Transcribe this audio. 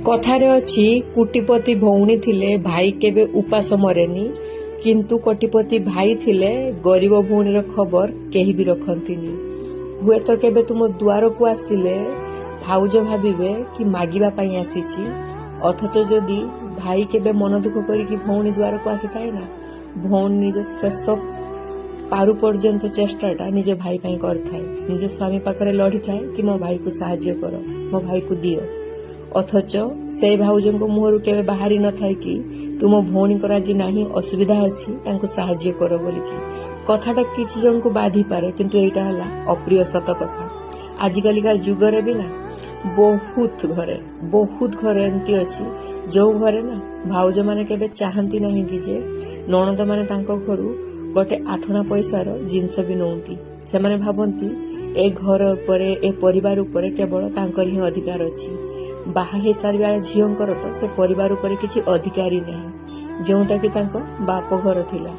କଥାରେ ଅଛି, କୋଟିପତି ଭଉଣୀ ଥିଲେ ଭାଇ କେବେ ଉପାସ ମରେନି, କିନ୍ତୁ କୋଟିପତି ଭାଇ ଥିଲେ ଗରିବ ଭଉଣୀର ଖବର କେହି ବି ରଖନ୍ତିନି। ହୁଏତ କେବେ ତୁମ ଦୁଆରକୁ ଆସିଲେ ଭାଉଜ ଭାବିବେ କି ମାଗିବା ପାଇଁ ଆସିଛି। ଅଥଚ ଯଦି ଭାଇ କେବେ ମନ ଦୁଃଖ କରିକି ଭଉଣୀ ଦୁଆରକୁ ଆସିଥାଏ ନା, ଭଉଣୀ ନିଜ ଶେଷ ପାରୁ ପର୍ଯ୍ୟନ୍ତ ଚେଷ୍ଟାଟା ନିଜ ଭାଇ ପାଇଁ କରିଥାଏ, ନିଜ ସ୍ୱାମୀ ପାଖରେ ଲଢିଥାଏ କି ମୋ ଭାଇକୁ ସାହାଯ୍ୟ କର, ମୋ ଭାଇକୁ ଦିଅ। ଅଥଚ ସେ ଭାଉଜଙ୍କ ମୁହଁରୁ କେବେ ବାହାରି ନଥାଏ କି ତୁମ ଭଉଣୀଙ୍କର ଆଜି ନାହିଁ, ଅସୁବିଧା ଅଛି, ତାଙ୍କୁ ସାହାଯ୍ୟ କର ବୋଲିକି। କଥାଟା କିଛି ଜଣଙ୍କୁ ବାଧିପାରେ, କିନ୍ତୁ ଏଇଟା ହେଲା ଅପ୍ରିୟ ସତ କଥା। ଆଜିକାଲିକା ଯୁଗରେ ବି ନା ବହୁତ ଘରେ, ବହୁତ ଘରେ ଏମିତି ଅଛି, ଯୋଉ ଘରେ ନା ଭାଉଜମାନେ କେବେ ଚାହାନ୍ତି ନାହିଁ କି ଯେ ନଣନ୍ଦ ମାନେ ତାଙ୍କ ଘରୁ ଗୋଟେ ଆଠଣା ପଇସାର ଜିନିଷ ବି ନଉନ୍ତି। ସେମାନେ ଭାବନ୍ତି ଏ ଘର ଉପରେ, ଏ ପରିବାର ଉପରେ କେବଳ ତାଙ୍କର ହିଁ ଅଧିକାର ଅଛି। ବାହା ହେଇସାରିବା ଝିଅଙ୍କର ତ ସେ ପରିବାର ଉପରେ କିଛି ଅଧିକାର ହିଁ ନାହିଁ, ଯେଉଁଟା କି ତାଙ୍କ ବାପ ଘର ଥିଲା।